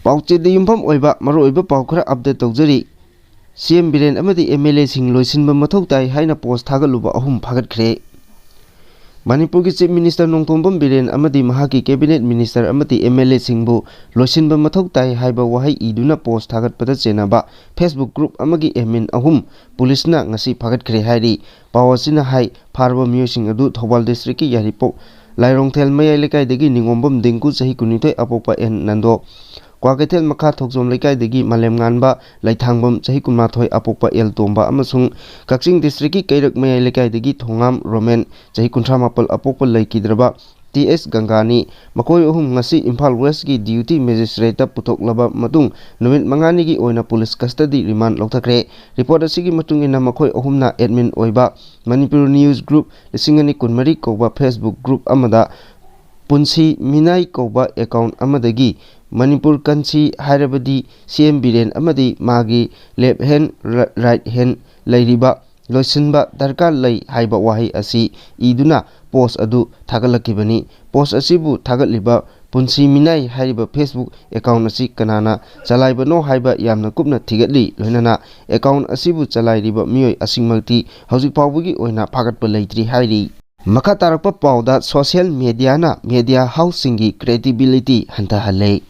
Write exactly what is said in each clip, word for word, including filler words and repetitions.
ꯄꯥꯎꯆꯦꯗ ꯌꯨꯝꯐꯝ ꯑꯣꯏꯕ ꯃꯔꯨꯑꯣꯏꯕ ꯄꯥꯎ ꯈꯔ ꯑꯞꯗꯦꯠ ꯇꯧꯖꯔꯤ꯫ ꯁꯤ ꯑꯦꯝ ꯕꯤꯔꯦꯟ ꯑꯃꯗꯤ ꯑꯦꯝ ꯑꯦꯜ ꯑꯦꯁꯤꯡ ꯂꯣꯏꯁꯤꯟꯕ ꯃꯊꯧ ꯇꯥꯏ ꯍꯥꯏꯅ ꯄꯣꯁ ꯊꯥꯒꯠꯂꯨꯕ ꯑꯍꯨꯝ ꯐꯥꯒꯠꯈ꯭ꯔꯦ꯫ ꯃꯅꯤꯄꯨꯔꯒꯤ ꯆꯤꯐ ꯃꯤꯅꯤꯁꯇꯔ ꯅꯣꯡꯊꯣꯝꯕꯝ ꯕꯤꯔꯦꯟ ꯑꯃꯗꯤ ꯃꯍꯥꯛꯀꯤ ꯀꯦꯕꯤꯅꯦꯠ ꯃꯤꯅꯤꯁꯇꯔ ꯑꯃꯗꯤ ꯑꯦꯝ ꯑꯦꯜ ꯑꯦꯁꯤꯡꯕꯨ ꯂꯣꯏꯁꯤꯟꯕ ꯃꯊꯧ ꯇꯥꯏ ꯍꯥꯏꯕ ꯋꯥꯍꯩ ꯏꯗꯨꯅ ꯄꯣꯁ ꯊꯥꯒꯠꯄꯗ ꯆꯦꯟꯅꯕ ꯐꯦꯁꯕꯨꯛ ꯒ꯭ꯔꯨꯞ ꯑꯃꯒꯤ ꯑꯦꯗꯃꯤꯟ ꯑꯍꯨꯝ ꯄꯨꯂꯤꯁꯅ ꯉꯁꯤ ꯐꯥꯒꯠꯈ꯭ꯔꯦ ꯍꯥꯏꯔꯤ꯫ ꯄꯥꯎ ꯑꯁꯤꯅ ꯍꯥꯏ, ꯐꯥꯔꯕ ꯃꯤꯑꯣꯏꯁꯤꯡ ꯑꯗꯨ ꯊꯧꯕꯥꯜ ꯗꯤꯁꯇ꯭ꯔꯤꯛꯀꯤ ꯌꯥꯏꯔꯤꯄꯣꯛ ꯂꯥꯏꯔꯣꯡꯊꯦꯜ ꯃꯌꯥꯏ ꯂꯩꯀꯥꯏꯗꯒꯤ ꯅꯤꯉꯣꯝꯕꯝ ꯗꯤꯡꯀꯨ, ꯆꯍꯤ ꯀꯨꯟꯅꯤꯊꯣꯏ, ꯑꯄꯣꯛꯄ ꯑꯦꯟ ꯅꯟꯗꯣ, ꯀ꯭ꯋꯥꯀꯩꯊꯦꯜ ꯃꯈꯥ ꯊꯣꯛꯆꯣꯝ ꯂꯩꯀꯥꯏꯗꯒꯤ ꯃꯥꯂꯦꯝꯉꯥꯟꯕ ꯂꯩꯊꯥꯡꯕꯝ, ꯆꯍꯤ ꯀꯨꯟꯃꯥꯊꯣꯏ, ꯑꯄꯣꯛꯄ ꯑꯦꯜ ꯇꯣꯝꯕ, ꯑꯃꯁꯨꯡ ꯀꯛꯆꯤꯡ ꯗꯤꯁꯇ꯭ꯔꯤꯛꯀꯤ ꯀꯩꯔꯛ ꯃꯌꯥꯏ ꯂꯩꯀꯥꯏꯗꯒꯤ ꯊꯣꯉꯥꯝ ꯔꯣꯃꯦꯟ, ꯆꯍꯤ ꯀꯨꯟꯊ꯭ꯔꯥ ꯃꯥꯄꯜ, ꯑꯄꯣꯛꯄ ꯂꯩꯈꯤꯗ꯭ꯔꯕ ꯇꯤ ꯑꯦꯁ ꯒꯪꯒꯥꯅꯤ꯫ ꯃꯈꯣꯏ ꯑꯍꯨꯝ ꯉꯁꯤ ꯏꯝꯐꯥꯜ ꯋꯦꯁꯀꯤ ꯗꯤꯌꯨꯇꯤ ꯃꯦꯖꯤꯁꯇ꯭ꯔꯦꯠꯇ ꯄꯨꯊꯣꯛꯂꯕ ꯃꯇꯨꯡ ꯅꯨꯃꯤꯠ ꯃꯉꯥꯅꯤꯒꯤ ꯑꯣꯏꯅ ꯄꯨꯂꯤꯁ ꯀꯁꯇꯗꯤ ꯔꯤꯃꯥꯟ ꯂꯧꯊꯈ꯭ꯔꯦ꯫ ꯔꯤꯄꯣꯔꯠ ꯑꯁꯤꯒꯤ ꯃꯇꯨꯡ ꯏꯟꯅ ꯃꯈꯣꯏ ꯑꯍꯨꯝꯅ ꯑꯦꯗꯃꯤꯟ ꯑꯣꯏꯕ ꯃꯅꯤꯄꯨꯔ ꯅ꯭ꯌꯨꯁ ꯒ꯭ꯔꯨꯞ ꯂꯤꯁꯤꯡ ꯑꯅꯤ ꯀꯨꯟꯃꯔꯤ ꯀꯧꯕ ꯐꯦꯁꯕꯨꯛ ꯒ꯭ꯔꯨꯞ ꯑꯃꯗ ꯄꯨꯟꯁꯤ ꯃꯤꯅꯥꯏ ꯀꯧꯕ ꯑꯦꯀꯥꯎꯟ ꯑꯃꯗꯒꯤ ꯃꯅꯤꯄꯨꯔ ꯀꯟꯁꯤ ꯍꯥꯏꯔꯕꯗꯤ ꯁꯤ ꯑꯦꯝ ꯕꯤꯔꯦꯟ ꯑꯃꯗꯤ ꯃꯥꯒꯤ ꯂꯦꯐ ꯍꯦꯟ, ꯔ-, ꯔꯥꯏꯠ ꯍꯦꯟ ꯂꯩꯔꯤꯕ ꯂꯣꯏꯁꯤꯟꯕ ꯗꯔꯀꯥꯔ ꯂꯩ ꯍꯥꯏꯕ ꯋꯥꯍꯩ ꯑꯁꯤ ꯏꯗꯨꯅ ꯄꯣꯁ ꯑꯗꯨ ꯊꯥꯒꯠꯂꯛꯈꯤꯕꯅꯤ꯫ ꯄꯣꯁ ꯑꯁꯤꯕꯨ ꯊꯥꯒꯠꯂꯤꯕ ꯄꯨꯟꯁꯤ ꯃꯤꯅꯥꯏ ꯍꯥꯏꯔꯤꯕ ꯐꯦꯁꯕꯨꯛ ꯑꯦꯀꯥꯎꯟ ꯑꯁꯤ ꯀꯅꯥꯅ ꯆꯂꯥꯏꯕꯅꯣ ꯍꯥꯏꯕ ꯌꯥꯝꯅ ꯀꯨꯞꯅ ꯊꯤꯒꯠꯂꯤ꯫ ꯂꯣꯏꯅꯅ ꯑꯦꯀꯥꯎꯟ ꯑꯁꯤꯕꯨ ꯆꯂꯥꯏꯔꯤꯕ ꯃꯤꯑꯣꯏ ꯑꯁꯤꯃꯛꯇꯤ ꯍꯧꯖꯤꯛ ꯐꯥꯎꯕꯒꯤ ꯑꯣꯏꯅ ꯐꯥꯒꯠꯄ ꯂꯩꯇ꯭ꯔꯤ ꯍꯥꯏꯔꯤ꯫ ꯃꯈꯥ ꯇꯥꯔꯛꯄ ꯄꯥꯎꯗ, ꯁꯣꯁꯤꯌꯦꯜ ꯃꯦꯗꯤꯌꯥꯅ ꯃꯦꯗꯤꯌꯥ ꯍꯥꯎꯁꯁꯤꯡꯒꯤ ꯀ꯭ꯔꯦꯗꯤꯕꯤꯂꯤꯇꯤ ꯍꯟꯊꯍꯜꯂꯦ꯫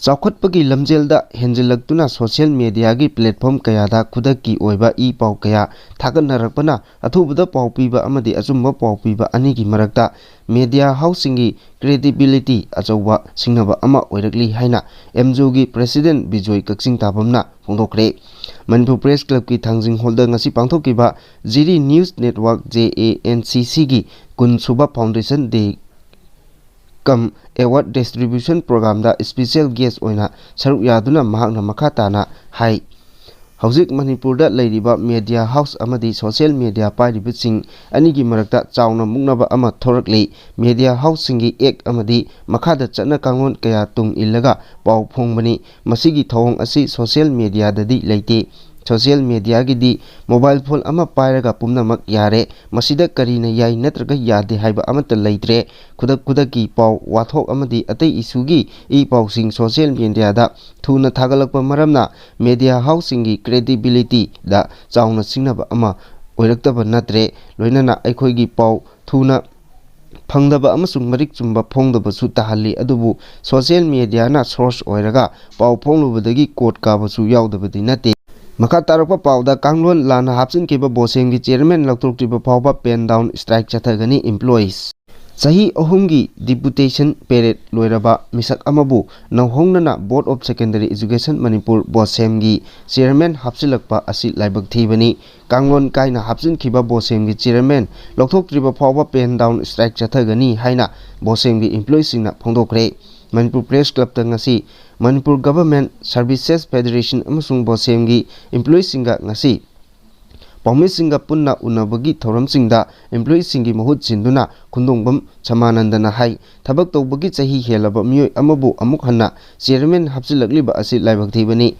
ꯆꯥꯎꯈꯠꯄꯒꯤ ꯂꯝꯖꯦꯜꯗ ꯍꯦꯟꯖꯤꯜꯂꯛꯇꯨꯅ ꯁꯣꯁꯤꯌꯦꯜ ꯃꯦꯗꯤꯌꯥꯒꯤ ꯄ꯭ꯂꯦꯠꯐꯣꯝ ꯀꯌꯥꯗ ꯈꯨꯗꯛꯀꯤ ꯑꯣꯏꯕ ꯏ ꯄꯥꯎ ꯀꯌꯥ ꯊꯥꯒꯠꯅꯔꯛꯄꯅ ꯑꯊꯨꯕꯗ ꯄꯥꯎ ꯄꯤꯕ ꯑꯃꯗꯤ ꯑꯆꯨꯝꯕ ꯄꯥꯎ ꯄꯤꯕ ꯑꯅꯤꯒꯤ ꯃꯔꯛꯇ ꯃꯦꯗꯤꯌꯥ ꯍꯥꯎꯁꯁꯤꯡꯒꯤ ꯀ꯭ꯔꯦꯗꯤꯕꯤꯂꯤꯇꯤ ꯑꯆꯧꯕ ꯁꯤꯡꯅꯕ ꯑꯃ ꯑꯣꯏꯔꯛꯂꯤ ꯍꯥꯏꯅ ꯑꯦꯝꯖꯨꯒꯤ ꯄ꯭ꯔꯦꯁꯤꯗꯦꯟꯠ ꯕꯤꯖꯣꯏ ꯀꯛꯆꯤꯡ ꯇꯥꯕꯝꯅ ꯐꯣꯡꯗꯣꯛꯈ꯭ꯔꯦ꯫ ꯃꯅꯤꯄꯨꯔ ꯄ꯭ꯔꯦꯁ ꯀ꯭ꯂꯕꯀꯤ ꯊꯥꯡꯖꯤꯡ ꯍꯣꯜꯗ ꯉꯁꯤ ꯄꯥꯡꯊꯣꯛꯈꯤꯕ Jiri news network, J A N C ꯁꯤꯒꯤ ꯀꯨꯟ ꯁꯨꯕ foundation day cum award distribution ꯄ꯭ꯔꯣꯒ꯭ꯔꯥꯝꯗ ꯏꯁꯄꯤꯁꯦꯜ ꯒꯦꯁ ꯑꯣꯏꯅ ꯁꯔꯨꯛ ꯌꯥꯗꯨꯅ ꯃꯍꯥꯛꯅ ꯃꯈꯥ ꯇꯥꯅ ꯍꯥꯏ, ꯍꯧꯖꯤꯛ ꯃꯅꯤꯄꯨꯔꯗ ꯂꯩꯔꯤꯕ ꯃꯦꯗꯤꯌꯥ ꯍꯥꯎꯁ ꯑꯃꯗꯤ ꯁꯣꯁꯤꯌꯦꯜ ꯃꯦꯗꯤꯌꯥ ꯄꯥꯏꯔꯤꯕꯁꯤꯡ ꯑꯅꯤꯒꯤ ꯃꯔꯛꯇ ꯆꯥꯎꯅ ꯃꯨꯛꯅꯕ ꯑꯃ ꯊꯣꯔꯛꯂꯤ꯫ ꯃꯦꯗꯤꯌꯥ ꯍꯥꯎꯁꯁꯤꯡꯒꯤ ꯑꯦꯛ ꯑꯃꯗꯤ ꯃꯈꯥꯗ ꯆꯠꯅ ꯀꯥꯡꯂꯣꯟ ꯀꯌꯥ ꯇꯨꯡ ꯏꯜꯂꯒ ꯄꯥꯎ ꯐꯣꯡꯕꯅꯤ꯫ ꯃꯁꯤꯒꯤ ꯊꯧꯑꯣꯡ ꯑꯁꯤ ꯁꯣꯁꯤꯌꯦꯜ ꯃꯦꯗꯤꯌꯥꯗꯗꯤ ꯂꯩꯇꯦ꯫ ꯁꯣꯁꯤꯌꯦꯜ ꯃꯦꯗꯤꯌꯥꯒꯤꯗꯤ ꯃꯣꯕꯥꯏꯜ ꯐꯣꯟ ꯑꯃ ꯄꯥꯏꯔꯒ ꯄꯨꯝꯅꯃꯛ ꯌꯥꯔꯦ꯫ ꯃꯁꯤꯗ ꯀꯔꯤꯅ ꯌꯥꯏ ꯅꯠꯇ꯭ꯔꯒ ꯌꯥꯗꯦ ꯍꯥꯏꯕ ꯑꯃꯠꯇ ꯂꯩꯇ꯭ꯔꯦ꯫ ꯈꯨꯗꯛ ꯈꯨꯗꯛꯀꯤ ꯄꯥꯎ, ꯋꯥꯊꯣꯛ ꯑꯃꯗꯤ ꯑꯇꯩ ꯏꯁꯨꯒꯤ ꯏ ꯄꯥꯎꯁꯤꯡ ꯁꯣꯁꯤꯌꯦꯜ ꯃꯦꯗꯤꯌꯥꯗ ꯊꯨꯅ ꯊꯥꯒꯠꯂꯛꯄ ꯃꯔꯝꯅ ꯃꯦꯗꯤꯌꯥ ꯍꯥꯎꯁꯁꯤꯡꯒꯤ ꯀ꯭ꯔꯦꯗꯤꯕꯤꯂꯤꯇꯤꯗ ꯆꯥꯎꯅ ꯁꯤꯡꯅꯕ ꯑꯃ ꯑꯣꯏꯔꯛꯇꯕ ꯅꯠꯇ꯭ꯔꯦ꯫ ꯂꯣꯏꯅꯅ ꯑꯩꯈꯣꯏꯒꯤ ꯄꯥꯎ ꯊꯨꯅ ꯐꯪꯗꯕ ꯑꯃꯁꯨꯡ ꯃꯔꯤꯛ ꯆꯨꯝꯕ ꯐꯣꯡꯗꯕꯁꯨ ꯇꯥꯍꯜꯂꯤ꯫ ꯑꯗꯨꯕꯨ ꯁꯣꯁꯤꯌꯦꯜ ꯃꯦꯗꯤꯌꯥꯅ ꯁꯣꯔꯁ ꯑꯣꯏꯔꯒ ꯄꯥꯎ ꯐꯣꯡꯂꯨꯕꯗꯒꯤ ꯀꯣꯔꯠ ꯀꯥꯕꯁꯨ ꯌꯥꯎꯗꯕꯗꯤ ꯅꯠꯇꯦ꯫ ꯃꯈꯥ ꯇꯥꯔꯛꯄ ꯄꯥꯎꯗ, ꯀꯥꯡꯂꯣꯟ ꯂꯥꯟꯅ ꯍꯥꯞꯆꯤꯟꯈꯤꯕ ꯕꯣꯁꯦꯝꯒꯤ ꯆꯤꯌꯔꯃꯦꯟ ꯂꯧꯊꯣꯛꯇ꯭ꯔꯤꯕ ꯐꯥꯎꯕ ꯄꯦꯟ ꯗꯥꯎꯟ ꯁ꯭ꯇ꯭ꯔꯥꯏꯛ ꯆꯠꯊꯒꯅꯤ employees꯫ ꯆꯍꯤ ꯑꯍꯨꯝꯒꯤ ꯗꯤꯄꯨꯇꯦꯁꯟ ꯄꯦꯔꯦꯗ ꯂꯣꯏꯔꯕ ꯃꯤꯁꯛ ꯑꯃꯕꯨ ꯅꯧꯍꯧꯅꯅ Board of Secondary Education Manipur, ꯕꯣꯁꯦꯝꯒꯤ ꯆꯤꯌꯔꯃꯦꯟ ꯍꯥꯞꯆꯤꯜꯂꯛꯄ ꯑꯁꯤ ꯂꯥꯏꯕꯛ ꯊꯤꯕꯅꯤ꯫ ꯀꯥꯡꯂꯣꯟ ꯀꯥꯏꯅ ꯍꯥꯞꯆꯤꯟꯈꯤꯕ ꯕꯣꯁꯦꯝꯒꯤ ꯆꯤꯌꯔꯃꯦꯟ ꯂꯧꯊꯣꯛꯇ꯭ꯔꯤꯕ ꯐꯥꯎꯕ ꯄꯦꯟ ꯗꯥꯎꯟ ꯁ꯭ꯇ꯭ꯔꯥꯏꯛ ꯆꯠꯊꯒꯅꯤ ꯍꯥꯏꯅ ꯕꯣꯁꯦꯝꯒꯤ employeeꯁꯤꯡꯅ ꯐꯣꯡꯗꯣꯛꯈ꯭ꯔꯦ꯫ ꯃꯅꯤꯄꯨꯔ ꯄ꯭ꯔꯦꯁ ꯀ꯭ꯂꯕꯇ ꯉꯁꯤ ꯃꯅꯤꯄꯨꯔ ꯒꯚꯔꯟꯃꯦꯟꯠ ꯁꯔꯚꯤꯁꯦꯁ ꯐꯦꯗꯔꯦꯁꯟ ꯑꯃꯁꯨꯡ ꯕꯣꯁꯦꯝꯒꯤ employeeꯁꯤꯡꯒ ꯉꯁꯤ ꯄꯥꯎꯃꯤꯁꯤꯡꯒ ꯄꯨꯟꯅ ꯎꯅꯕꯒꯤ ꯊꯧꯔꯝꯁꯤꯡꯗ employeeꯁꯤꯡꯒꯤ ꯃꯍꯨꯠ ꯁꯤꯟꯗꯨꯅ ꯈꯨꯟꯗꯣꯡꯕꯝ ꯁꯃꯥꯅꯟꯗꯅ ꯍꯥꯏ, ꯊꯕꯛ ꯇꯧꯕꯒꯤ ꯆꯍꯤ ꯍꯦꯜꯂꯕ ꯃꯤꯑꯣꯏ ꯑꯃꯕꯨ ꯑꯃꯨꯛ ꯍꯟꯅ ꯆꯤꯌꯔꯃꯦꯟ ꯍꯥꯞꯆꯤꯜꯂꯛꯂꯤꯕ ꯑꯁꯤ ꯂꯥꯏꯕꯛ ꯊꯤꯕꯅꯤ꯫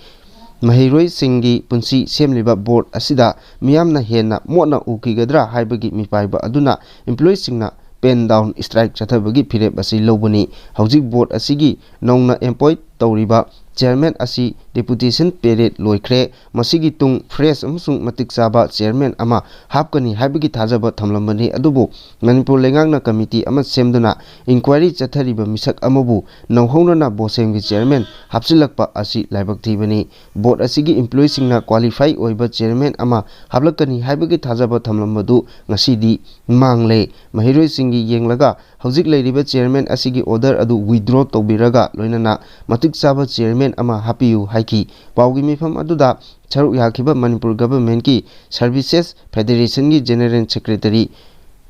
ꯃꯍꯩꯔꯣꯏꯁꯤꯡꯒꯤ ꯄꯨꯟꯁꯤ ꯁꯦꯝꯂꯤꯕ ꯕꯣꯔꯗ ꯑꯁꯤꯗ ꯃꯤꯌꯥꯝꯅ ꯍꯦꯟꯅ ꯃꯣꯠꯅ ꯎꯈꯤꯒꯗ꯭ꯔꯥ ꯍꯥꯏꯕꯒꯤ ꯃꯤꯄꯥꯏꯕ ꯑꯗꯨꯅ employeeꯁꯤꯡꯅ ꯄꯦꯟ ꯗꯥꯎꯟ ꯁ꯭ꯇ꯭ꯔꯥꯏꯛ ꯆꯠꯊꯕꯒꯤ ꯐꯤꯔꯦꯞ ꯑꯁꯤ ꯂꯧꯕꯅꯤ꯫ ꯍꯧꯖꯤꯛ ꯕꯣꯔꯗ ꯑꯁꯤꯒꯤ ꯅꯧꯅ ꯑꯦꯄꯣꯏꯟꯠ ꯇꯧꯔꯤꯕ ꯆꯤꯌꯔꯃꯦꯟ ꯑꯁꯤ ꯗꯤꯄꯨꯇꯦꯁꯟ ꯄꯦꯔꯦꯗ ꯂꯣꯏꯈ꯭ꯔꯦ꯫ ꯃꯁꯤꯒꯤ ꯇꯨꯡ ꯐ꯭ꯔꯦꯁ ꯑꯃꯁꯨꯡ ꯃꯇꯤꯛ ꯆꯥꯕ ꯆꯤꯌꯔꯃꯦꯟ ꯑꯃ ꯍꯥꯞꯀꯅꯤ ꯍꯥꯏꯕꯒꯤ ꯊꯥꯖꯕ ꯊꯝꯂꯝꯕꯅꯤ꯫ ꯑꯗꯨꯕꯨ ꯃꯅꯤꯄꯨꯔ ꯂꯩꯉꯥꯛꯅ ꯀꯃꯤꯇꯤ ꯑꯃ ꯁꯦꯝꯗꯨꯅ ꯏꯟꯀ꯭ꯋꯥꯏꯔꯤ ꯆꯠꯊꯔꯤꯕ ꯃꯤꯁꯛ ꯑꯃꯕꯨ ꯅꯧꯍꯧꯅꯅ ꯕꯣꯁꯦꯝꯒꯤ ꯆꯤꯌꯔꯃꯦꯟ ꯍꯥꯞꯆꯤꯜꯂꯛꯄ ꯑꯁꯤ ꯂꯥꯏꯕꯛ ꯊꯤꯕꯅꯤ꯫ ꯕꯣꯔꯗ ꯑꯁꯤꯒꯤ employeeꯁꯤꯡꯅ ꯀ꯭ꯋꯥꯂꯤꯐꯥꯏ ꯑꯣꯏꯕ ꯆꯤꯌꯔꯃꯦꯟ ꯑꯃ ꯍꯥꯞꯂꯛꯀꯅꯤ ꯍꯥꯏꯕꯒꯤ ꯊꯥꯖꯕ ꯊꯝꯂꯝꯕꯗꯨ ꯉꯁꯤꯗꯤ ꯃꯥꯡꯂꯦ꯫ ꯃꯍꯩꯔꯣꯏꯁꯤꯡꯒꯤ ꯌꯦꯡꯂꯒ ꯍꯧꯖꯤꯛ ꯂꯩꯔꯤꯕ ꯆꯤꯌꯔꯃꯦꯟ ꯑꯁꯤꯒꯤ ꯑꯣꯔꯗꯔ ꯑꯗꯨ withdraw ꯇꯧꯕꯤꯔꯒ ꯂꯣꯏꯅꯅ ꯃꯇꯤꯛ ꯆꯥꯕ ꯆꯤꯌꯔꯃꯦꯟ ꯑꯃ ꯍꯥꯞꯄꯤꯌꯨ ꯍꯥꯏꯈꯤ꯫ ꯄꯥꯎꯒꯤ ꯃꯤꯐꯝ ꯑꯗꯨꯗ ꯁꯔꯨꯛ ꯌꯥꯈꯤꯕ ꯃꯅꯤꯄꯨꯔ ꯒꯚꯔꯟꯃꯦꯟꯠꯀꯤ ꯁꯔꯚꯤꯁꯦꯁ ꯐꯦꯗꯔꯦꯁꯟꯒꯤ ꯖꯦꯅꯔꯦꯜ ꯁꯦꯀ꯭ꯔꯦꯇꯔꯤ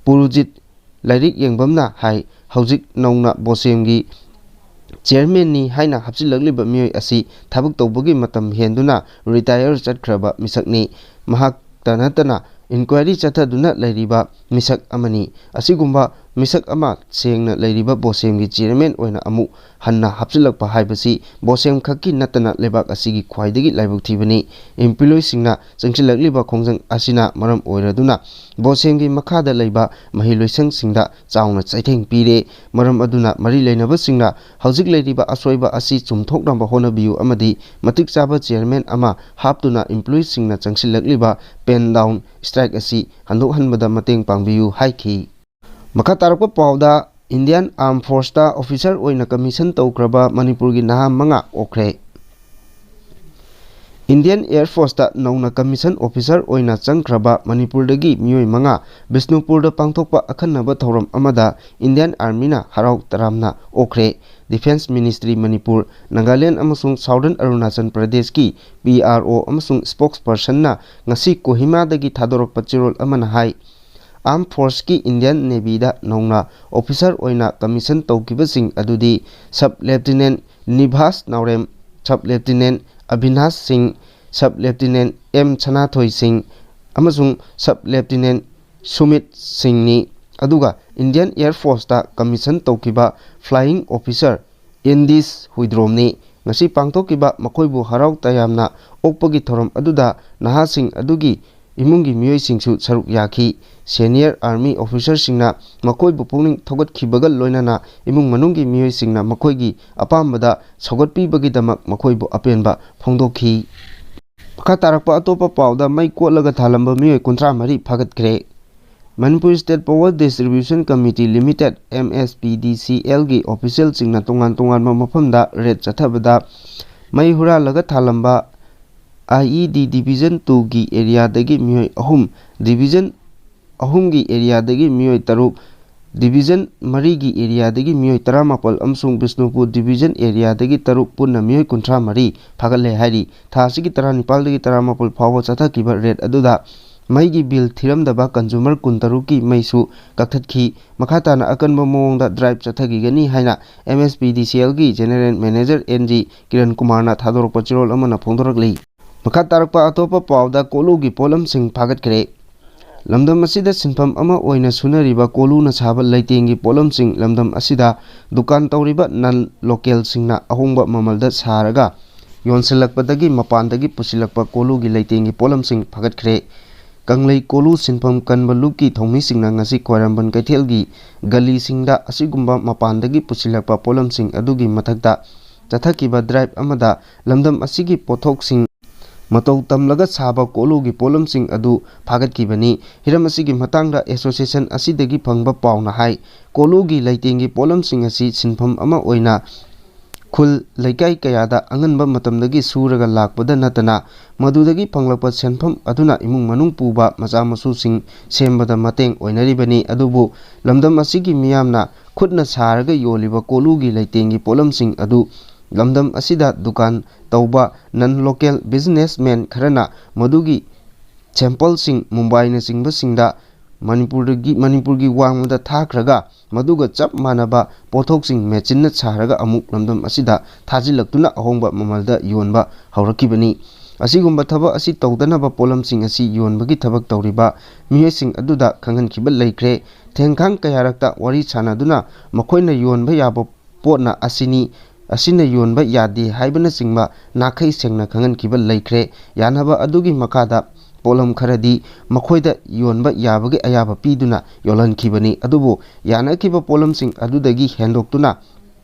ꯄꯨꯔꯨꯖꯤꯠ ꯂꯥꯏꯔꯤꯛ ꯌꯦꯡꯕꯝꯅ ꯍꯥꯏ, ꯍꯧꯖꯤꯛ ꯅꯧꯅ ꯕꯣꯁꯦꯝꯒꯤ ꯆꯤꯌꯔꯃꯦꯟꯅꯤ ꯍꯥꯏꯅ ꯍꯥꯞꯆꯤꯜꯂꯛꯂꯤꯕ ꯃꯤꯑꯣꯏ ꯑꯁꯤ ꯊꯕꯛ ꯇꯧꯕꯒꯤ ꯃꯇꯝ ꯍꯦꯟꯗꯨꯅ ꯔꯤꯇꯥꯌꯔ ꯆꯠꯈ꯭ꯔꯕ ꯃꯤꯁꯛꯅꯤ꯫ ꯃꯍꯥꯛꯇ ꯅꯠꯇꯅ ꯏꯟꯀ꯭ꯋꯥꯏꯔꯤ ꯆꯠꯊꯗꯨꯅ ꯂꯩꯔꯤꯕ ꯃꯤꯁꯛ ꯑꯃꯅꯤ꯫ ꯑꯁꯤꯒꯨꯝꯕ ꯃꯤꯁꯛ ꯑꯃ ꯁꯦꯡꯅ ꯂꯩꯔꯤꯕ ꯕꯣꯁꯦꯝꯒꯤ ꯆꯤꯌꯔꯃꯦꯟ ꯑꯣꯏꯅ ꯑꯃꯨꯛ ꯍꯟꯅ ꯍꯥꯞꯆꯤꯜꯂꯛꯄ ꯍꯥꯏꯕꯁꯤ ꯕꯣꯁꯦꯝ ꯈꯛꯀꯤ ꯅꯠꯇꯅ ꯂꯩꯕꯥꯛ ꯑꯁꯤꯒꯤ ꯈ꯭ꯋꯥꯏꯗꯒꯤ ꯂꯥꯏꯕꯛ ꯊꯤꯕꯅꯤ꯫ ꯏꯝꯄ꯭ꯂꯣꯌꯤꯁꯤꯡꯅ ꯆꯪꯁꯤꯜꯂꯛꯂꯤꯕ ꯈꯣꯡꯖꯪ ꯑꯁꯤꯅ ꯃꯔꯝ ꯑꯣꯏꯔꯗꯨꯅ ꯕꯣꯁꯦꯝꯒꯤ ꯃꯈꯥꯗ ꯂꯩꯕ ꯃꯍꯩꯂꯣꯏꯁꯪꯁꯤꯡꯗ ꯆꯥꯎꯅ ꯆꯩꯊꯦꯡ ꯄꯤꯔꯦ꯫ ꯃꯔꯝ ꯑꯗꯨꯅ ꯃꯔꯤ ꯂꯩꯅꯕꯁꯤꯡꯅ ꯍꯧꯖꯤꯛ ꯂꯩꯔꯤꯕ ꯑꯁꯣꯏꯕ ꯑꯁꯤ ꯆꯨꯝꯊꯣꯛꯅꯕ ꯍꯣꯠꯅꯕꯤꯌꯨ ꯑꯃꯗꯤ ꯃꯇꯤꯛ ꯆꯥꯕ ꯆꯤꯌꯔꯃꯦꯟ ꯑꯃ ꯍꯥꯞꯇꯨꯅ ꯏꯝꯄ꯭ꯂꯣꯌꯤꯁꯤꯡꯅ ꯆꯪꯁꯤꯜꯂꯛꯂꯤꯕ ꯄꯦꯟ ꯗꯥꯎꯟ ꯁ꯭ꯇ꯭ꯔꯥꯏꯛ ꯑꯁꯤ ꯍꯟꯗꯣꯛꯍꯟꯕꯗ ꯃꯇꯦꯡ ꯄꯥꯡꯕꯤꯌꯨ ꯍꯥꯏꯈꯤ꯫ ꯃꯈꯥ ꯇꯥꯔꯛꯄ ꯄꯥꯎꯗ, ꯏꯟꯗꯤꯌꯟ ꯑꯥꯔꯝ ꯐꯣꯔꯁꯇ ꯑꯣꯐꯤꯁꯥꯔ ꯑꯣꯏꯅ ꯀꯃꯤꯁꯟ ꯇꯧꯈ꯭ꯔꯕ ꯃꯅꯤꯄꯨꯔꯒꯤ ꯅꯍꯥ ꯃꯉꯥ ꯑꯣꯛꯈ꯭ꯔꯦ꯫ ꯏꯟꯗꯤꯌꯟ ꯑꯦꯌꯔ ꯐꯣꯔꯁꯇ ꯅꯧꯅ ꯀꯃꯤꯁꯟ ꯑꯣꯐꯤꯁꯥꯔ ꯑꯣꯏꯅ ꯆꯪꯈ꯭ꯔꯕ ꯃꯅꯤꯄꯨꯔꯗꯒꯤ ꯃꯤꯑꯣꯏ ꯃꯉꯥ ꯕꯤꯁꯅꯨꯄꯨꯔꯗ ꯄꯥꯡꯊꯣꯛꯄ ꯑꯈꯟꯅꯕ ꯊꯧꯔꯝ ꯑꯃꯗ ꯏꯟꯗꯤꯌꯟ ꯑꯥꯔꯃꯤꯅ ꯍꯔꯥꯎ ꯇꯔꯥꯝꯅ ꯑꯣꯛꯈ꯭ꯔꯦ꯫ ꯗꯤꯐꯦꯟꯁ ꯃꯤꯅꯤꯁꯇ꯭ꯔꯤ ꯃꯅꯤꯄꯨꯔ, ꯅꯥꯒꯥꯂꯦꯟ ꯑꯃꯁꯨꯡ ꯁꯥꯎꯗꯔꯟ ꯑꯔꯨꯅꯥꯆꯜ ꯄ꯭ꯔꯗꯦꯁꯀꯤ ꯄꯤ ꯑꯥꯔ ꯑꯣ ꯑꯃꯁꯨꯡ ꯁ꯭ꯄꯣꯛꯁ ꯄꯔꯁꯟꯅ ꯉꯁꯤ ꯀꯣꯍꯤꯃꯥꯗꯒꯤ ꯊꯥꯗꯣꯔꯛꯄ ꯆꯦꯔꯣꯜ ꯑꯃꯅ ꯍꯥꯏ, ꯑꯥꯔꯝ ꯐꯣꯔꯁꯀꯤ ꯏꯟꯗꯤꯌꯟ ꯅꯦꯚꯤꯗ ꯅꯧꯅ ꯑꯣꯐꯤꯁꯥꯔ ꯑꯣꯏꯅ ꯀꯃꯤꯁꯟ ꯇꯧꯈꯤꯕꯁꯤꯡ ꯑꯗꯨꯗꯤ ꯁꯕ ꯂꯦꯐꯇꯤꯅꯦꯟ ꯅꯤꯚꯥꯁ ꯅꯥꯎꯔꯦꯝ, ꯁꯕ ꯂꯦꯐꯇꯤꯅꯦꯟ ꯑꯕꯤꯅꯥꯁ ꯁꯤꯡ, ꯁꯕ ꯂꯦꯐꯇꯤꯅꯦꯟ ꯑꯦꯝ ꯁꯅꯥꯊꯣꯏ ꯁꯤꯡ ꯑꯃꯁꯨꯡ ꯁꯕ ꯂꯦꯐꯇꯤꯅꯦꯟ ꯁꯨꯃꯤꯠ ꯁꯤꯡꯅꯤ꯫ ꯑꯗꯨꯒ ꯏꯟꯗꯤꯌꯟ ꯑꯦꯌꯔ ꯐꯣꯔꯁꯇ ꯀꯃꯤꯁꯟ ꯇꯧꯈꯤꯕ ꯐ꯭ꯂꯥꯏꯌꯤꯡ ꯑꯣꯐꯤꯁꯥꯔ ꯑꯦꯟꯗꯤꯁ ꯍꯨꯏꯗ꯭ꯔꯣꯝꯅꯤ꯫ ꯉꯁꯤ ꯄꯥꯡꯊꯣꯛꯈꯤꯕ ꯃꯈꯣꯏꯕꯨ ꯍꯔꯥꯎ ꯇꯌꯥꯝꯅ ꯑꯣꯛꯄꯒꯤ ꯊꯧꯔꯝ ꯑꯗꯨꯗ ꯅꯍꯥꯁꯤꯡ ꯑꯗꯨꯒꯤ ꯏꯃꯨꯡꯒꯤ ꯃꯤꯑꯣꯏꯁꯤꯡꯁꯨ ꯁꯔꯨꯛ ꯌꯥꯈꯤ꯫ ꯁꯦꯅꯤꯌꯔ ꯑꯥꯔꯃꯤ ꯑꯣꯐꯤꯁꯥꯔꯁꯤꯡꯅ ꯃꯈꯣꯏꯕꯨ ꯄꯨꯛꯅꯤꯡ ꯊꯧꯒꯠꯈꯤꯕꯒ ꯂꯣꯏꯅꯅ ꯏꯃꯨꯡ ꯃꯅꯨꯡꯒꯤ ꯃꯤꯑꯣꯏꯁꯤꯡꯅ ꯃꯈꯣꯏꯒꯤ ꯑꯄꯥꯝꯕꯗ ꯁꯧꯒꯠꯄꯤꯕꯒꯤꯗꯃꯛ ꯃꯈꯣꯏꯕꯨ ꯑꯄꯦꯟꯕ ꯐꯣꯡꯗꯣꯛꯈꯤ꯫ ꯃꯈꯥ ꯇꯥꯔꯛꯄ ꯑꯇꯣꯞꯄ ꯄꯥꯎꯗ, ꯃꯩ ꯀꯣꯠꯂꯒ ꯊꯥꯂꯝꯕ ꯃꯤꯑꯣꯏ ꯀꯨꯟꯊ꯭ꯔꯥ ꯃꯔꯤ ꯐꯥꯒꯠꯈ꯭ꯔꯦ꯫ Manipur state power distribution committee limited, M S P D C ꯑꯦꯜꯒꯤ ꯑꯣꯐꯤꯁꯤꯌꯦꯜꯁꯤꯡꯅ ꯇꯣꯉꯥꯟ ꯇꯣꯉꯥꯟꯕ ꯃꯐꯝꯗ ꯔꯦꯗ ꯆꯠꯊꯕꯗ ꯃꯩ ꯍꯨꯔꯥꯜꯂꯒ ꯊꯥꯂꯝꯕ ꯑꯥꯏ ꯏ ꯗꯤ ꯗꯤꯕꯤꯖꯟ ꯇꯨꯒꯤ ꯑꯦꯔꯤꯌꯥꯗꯒꯤ ꯃꯤꯑꯣꯏ ꯑꯍꯨꯝ, ꯗꯤꯕꯤꯖꯟ ꯑꯍꯨꯝꯒꯤ ꯑꯦꯔꯤꯌꯥꯗꯒꯤ ꯃꯤꯑꯣꯏ ꯇꯔꯨꯛ, ꯗꯤꯕꯤꯖꯟ ꯃꯔꯤꯒꯤ ꯑꯦꯔꯤꯌꯥꯗꯒꯤ ꯃꯤꯑꯣꯏ ꯇꯔꯥꯃꯥꯄꯜ ꯑꯃꯁꯨꯡ ꯕꯤꯁꯅꯨꯄꯨꯔ ꯗꯤꯕꯤꯖꯟ ꯑꯦꯔꯤꯌꯥꯗꯒꯤ ꯇꯔꯨꯛ, ꯄꯨꯟꯅ ꯃꯤꯑꯣꯏ ꯀꯨꯟꯊ꯭ꯔꯥ ꯃꯔꯤ ꯐꯥꯒꯠꯂꯦ ꯍꯥꯏꯔꯤ꯫ ꯊꯥ ꯑꯁꯤꯒꯤ ꯇꯔꯥꯅꯤꯄꯥꯜꯗꯒꯤ ꯇꯔꯥꯃꯥꯄꯜ ꯐꯥꯎꯕ ꯆꯠꯊꯈꯤꯕ ꯔꯦꯗ ꯑꯗꯨꯗ ꯃꯩꯒꯤ ꯕꯤꯜ ꯊꯤꯔꯝꯗꯕ ꯀꯟꯖꯨꯃꯔ ꯀꯨꯟꯇꯔꯨꯛꯀꯤ ꯃꯩꯁꯨ ꯀꯛꯊꯠꯈꯤ꯫ ꯃꯈꯥ ꯇꯥꯅ ꯑꯀꯟꯕ ꯃꯑꯣꯡꯗ ꯗ꯭ꯔꯥꯏꯚ ꯆꯠꯊꯈꯤꯒꯅꯤ ꯍꯥꯏꯅ M S P D C ꯑꯦꯜꯒꯤ general manager N G Kiran ꯀꯨꯃꯥꯔꯅ ꯊꯥꯗꯣꯔꯛꯄ ꯆꯦꯔꯣꯜ ꯑꯃꯅ ꯐꯣꯡꯗꯣꯔꯛꯂꯤ꯫ ꯃꯈꯥ ꯇꯥꯔꯛꯄ ꯑꯇꯣꯞꯄ ꯄꯥꯎꯗ, ꯀꯣꯂꯨꯒꯤ ꯄꯣꯠꯂꯝꯁꯤꯡ ꯐꯥꯒꯠꯈ꯭ꯔꯦ꯫ ꯂꯝꯗꯝ ꯑꯁꯤꯗ ꯁꯤꯟꯐꯝ ꯑꯃ ꯑꯣꯏꯅ ꯁꯨꯅꯔꯤꯕ ꯀꯣꯂꯨꯅ ꯁꯥꯕ ꯂꯩꯇꯦꯡꯒꯤ ꯄꯣꯠꯂꯝꯁꯤꯡ ꯂꯝꯗꯝ ꯑꯁꯤꯗ ꯗꯨꯀꯥꯟ ꯇꯧꯔꯤꯕ ꯅꯟ ꯂꯣꯀꯦꯜꯁꯤꯡꯅ ꯑꯍꯣꯡꯕ ꯃꯃꯜꯗ ꯁꯥꯔꯒ ꯌꯣꯟꯁꯤꯜꯂꯛꯄꯗꯒꯤ ꯃꯄꯥꯟꯗꯒꯤ ꯄꯨꯁꯤꯜꯂꯛꯄ ꯀꯣꯂꯨꯒꯤ ꯂꯩꯇꯦꯡꯒꯤ ꯄꯣꯠꯂꯝꯁꯤꯡ ꯐꯒꯠꯈ꯭ꯔꯦ꯫ ꯀꯪꯂꯩ ꯀꯣꯂꯨ ꯁꯤꯟꯐꯝ ꯀꯟꯕ ꯂꯨꯞꯀꯤ ꯊꯧꯃꯤꯁꯤꯡꯅ ꯉꯁꯤ ꯈ꯭ꯋꯥꯏꯔꯝꯕꯟ ꯀꯩꯊꯦꯜꯒꯤ ꯒꯂꯤꯁꯤꯡꯗ ꯑꯁꯤꯒꯨꯝꯕ ꯃꯄꯥꯟꯗꯒꯤ ꯄꯨꯁꯤꯜꯂꯛꯄ ꯄꯣꯠꯂꯝꯁꯤꯡ ꯑꯗꯨꯒꯤ ꯃꯊꯛꯇ ꯆꯠꯊꯈꯤꯕ ꯗ꯭ꯔꯥꯏꯚ ꯑꯃꯗ ꯂꯝꯗꯝ ꯑꯁꯤꯒꯤ ꯄꯣꯠꯊꯣꯛꯁꯤꯡ ꯃꯇꯧ ꯇꯝꯂꯒ ꯁꯥꯕ ꯀꯣꯂꯨꯒꯤ ꯄꯣꯠꯂꯝꯁꯤꯡ ꯑꯗꯨ ꯐꯥꯒꯠꯈꯤꯕꯅꯤ꯫ ꯍꯤꯔꯝ ꯑꯁꯤꯒꯤ ꯃꯇꯥꯡꯗ ꯑꯦꯁꯣꯁꯤꯌꯦꯁꯟ ꯑꯁꯤꯗꯒꯤ ꯐꯪꯕ ꯄꯥꯎꯅ ꯍꯥꯏ, ꯀꯣꯂꯨꯒꯤ ꯂꯩꯇꯦꯡꯒꯤ ꯄꯣꯠꯂꯝꯁꯤꯡ ꯑꯁꯤ ꯁꯤꯟꯐꯝ ꯑꯃ ꯑꯣꯏꯅ ꯈꯨꯜ ꯂꯩꯀꯥꯏ ꯀꯌꯥꯗ ꯑꯉꯟꯕ ꯃꯇꯝꯗꯒꯤ ꯁꯨꯔꯒ ꯂꯥꯛꯄꯗ ꯅꯠꯇꯅ, ꯃꯗꯨꯗꯒꯤ ꯐꯪꯂꯛꯄ ꯁꯦꯟꯐꯝ ꯑꯗꯨꯅ ꯏꯃꯨꯡ ꯃꯅꯨꯡ ꯄꯨꯕ ꯃꯆꯥ ꯃꯁꯨꯁꯤꯡ ꯁꯦꯝꯕꯗ ꯃꯇꯦꯡ ꯑꯣꯏꯅꯔꯤꯕꯅꯤ꯫ ꯑꯗꯨꯕꯨ ꯂꯝꯗꯝ ꯑꯁꯤꯒꯤ ꯃꯤꯌꯥꯝꯅ ꯈꯨꯠꯅ ꯁꯥꯔꯒ ꯌꯣꯜꯂꯤꯕ ꯀꯣꯂꯨꯒꯤ ꯂꯩꯇꯦꯡꯒꯤ ꯄꯣꯠꯂꯝꯁꯤꯡ ꯑꯗꯨ ꯂꯝꯗꯝ ꯑꯁꯤꯗ ꯗꯨꯀꯥꯟ ꯇꯧꯕ ꯅꯟ ꯂꯣꯀꯦꯜ ꯕꯤꯖꯤꯅꯦꯁꯃꯦꯟ ꯈꯔꯅ ꯃꯗꯨꯒꯤ ꯁꯦꯝꯄꯜꯁꯤꯡ ꯃꯨꯝꯕꯥꯏꯅꯆꯤꯡꯕꯁꯤꯡꯗ ꯃꯅꯤꯄꯨꯔꯗꯒꯤ, ꯃꯅꯤꯄꯨꯔꯒꯤ ꯋꯥꯡꯃꯗ ꯊꯥꯈ꯭ꯔꯒ ꯃꯗꯨꯒ ꯆꯞ ꯃꯥꯟꯅꯕ ꯄꯣꯠꯊꯣꯛꯁꯤꯡ ꯃꯦꯆꯤꯟꯅ ꯁꯥꯔꯒ ꯑꯃꯨꯛ ꯂꯝꯗꯝ ꯑꯁꯤꯗ ꯊꯥꯖꯤꯜꯂꯛꯇꯨꯅ ꯑꯍꯣꯡꯕ ꯃꯃꯜꯗ ꯌꯣꯟꯕ ꯍꯧꯔꯛꯈꯤꯕꯅꯤ꯫ ꯑꯁꯤꯒꯨꯝꯕ ꯊꯕꯛ ꯑꯁꯤ ꯇꯧꯗꯅꯕ ꯄꯣꯠꯂꯝꯁꯤꯡ ꯑꯁꯤ ꯌꯣꯟꯕꯒꯤ ꯊꯕꯛ ꯇꯧꯔꯤꯕ ꯃꯤꯑꯣꯏꯁꯤꯡ ꯑꯗꯨꯗ ꯈꯪꯍꯟꯈꯤꯕ ꯂꯩꯈ꯭ꯔꯦ꯫ ꯊꯦꯡꯈꯥꯡ ꯀꯌꯥꯔꯛꯇ ꯋꯥꯔꯤ ꯁꯥꯅꯗꯨꯅ ꯃꯈꯣꯏꯅ ꯌꯣꯟꯕ ꯌꯥꯕ ꯄꯣꯠꯅ ꯑꯁꯤꯅꯤ, ꯑꯁꯤꯅ ꯌꯣꯟꯕ ꯌꯥꯗꯦ ꯍꯥꯏꯕꯅꯆꯤꯡꯕ ꯅꯥꯈꯩ ꯁꯦꯡꯅ ꯈꯪꯍꯟꯈꯤꯕ ꯂꯩꯈ꯭ꯔꯦ꯫ ꯌꯥꯅꯕ ꯑꯗꯨꯒꯤ ꯃꯈꯥꯗ ꯄꯣꯠꯂꯝ ꯈꯔꯗꯤ ꯃꯈꯣꯏꯗ ꯌꯣꯟꯕ ꯌꯥꯕꯒꯤ ꯑꯌꯥꯕ ꯄꯤꯗꯨꯅ ꯌꯣꯜꯍꯟꯈꯤꯕꯅꯤ꯫ ꯑꯗꯨꯕꯨ ꯌꯥꯅꯈꯤꯕ ꯄꯣꯠꯂꯝꯁꯤꯡ ꯑꯗꯨꯗꯒꯤ ꯍꯦꯟꯗꯣꯛꯇꯨꯅ